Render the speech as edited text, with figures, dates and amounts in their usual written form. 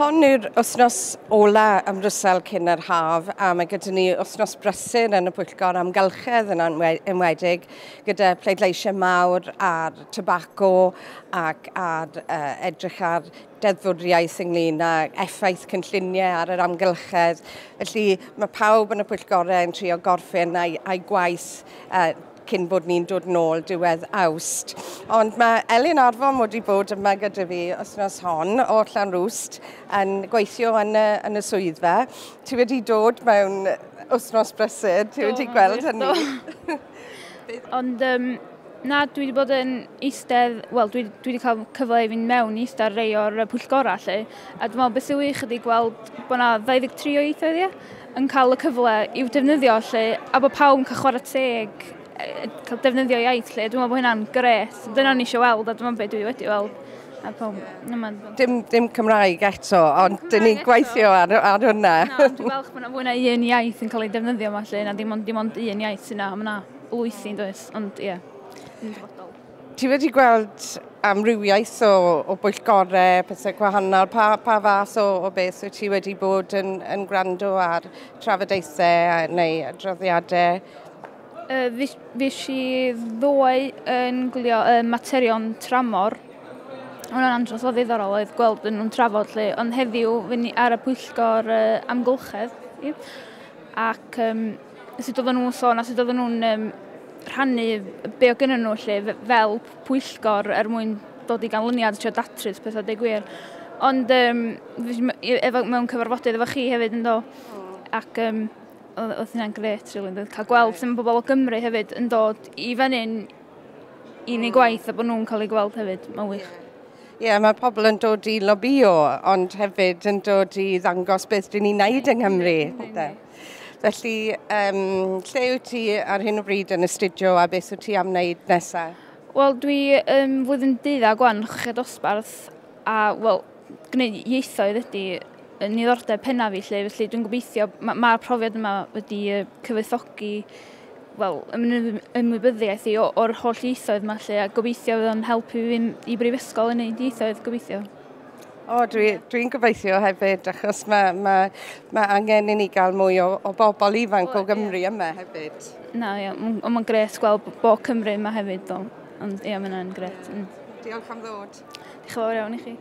Hon yw'r wythnos ola ym Mrwsel cyn yr haf, a mae gyda ni wythnos brysur yn y Pwyllgor Amgylchedd yn enwedig, gyda pleidleisiau mawr ar tybaco ac ar edrych ar deddfwriaeth ynglyn â effaith cynlluniau ar yr amgylchedd. Felly mae pawb yn y pwyllgorau yn trio gorffen a'i gwaith cyn bod ni'n dod nôl diwedd Awst. Ond mae Elin Arfon wedi bod yma gyda fi wythnos hon o Llanrwst yn gweithio yn y swyddfa. Ti wedi dod mewn wythnos brysur, ti wedi gweld hynny. Ond na, dwi wedi bod yn eistedd, wel, dwi wedi cael cyfle i fynd mewn i eistedd ar rei o'r pwyllgorau, lle. A dwi'n meddwl beth sy'n wych ydy gweld bod yna 23 o ieithoedd, ie, yn cael y cyfle i'w defnyddio, lle, a bod pawb yn cael chwarae teg, cael defnyddio iaith, lle. Dwi'n meddwl bod hynna'n grêt. Dyna o'n i eisiau weld, a dwi'n meddwl beth dwi wedi weld. A pawb, Dim Cymraeg eto, ond dyn ni'n gweithio ar hwnna. Na, dwi'n falch bod yna fwy na un iaith yn cael ei defnyddio yma, lle, na dim ond un iaith sy'n yna, mae yna lwythi, does, ond ie. Ti wedi gweld amrywiaeth o bwyllgorau, pethau gwahanol. Pa fath o beth wyt ti wedi bod yn gwrando ar trafodaethau neu adroddiadau? Fues i ddoe yn gwylio materion tramor. Hwnna'n andros o ddiddorol oedd gweld nhw'n trafod lle, ond heddiw fynd ar y pwyllgor amgylchedd. Ac sut oedden nhw'n sôn a sut oedden nhw'n rhannu be o gynnyn nhw lle fel pwyllgor er mwyn dod i ganlyniad trio datrys pethau deud gwir. Ond efo, mewn cyfarfodydd efo chi hefyd yn do. Ac oedd hynna'n grêt, really, cael gweld sut mae bobl o Gymru hefyd yn dod i fan hyn i wneud gwaith a bod nhw'n cael eu gweld hefyd. Mae'n wych. Ie, yeah, mae pobl yn dod i lobio, ond hefyd yn dod i ddangos beth dyn ni'n neud yng Nghymru. Felly, lle wyt ti ar hyn o bryd yn astudio a beth wyt ti am wneud nesaf? Wel, dwi flwyddyn 12 gwan, chweched dosbarth, a wel, gwneud ieithoedd ydy yn niddordeb pennaf fi, lle, felly dwi'n gobeithio, mae'r profiad yma wedi cyfoethogi, wel, ymwybyddiaeth i o'r holl ieithoedd yma, lle, a gobeithio fydd o'n helpu fi i brifysgol yn gwneud ieithoedd, gobeithio. O, dwi'n gobeithio hefyd, achos mae angen i ni gael mwy o bobl ifanc o Gymru yma hefyd. Na, ie, ond mae'n grêt gweld bod Cymru yma hefyd, ond ie, mae hynna'n grêt. Diolch am ddod. Diolch yn fawr iawn i chi.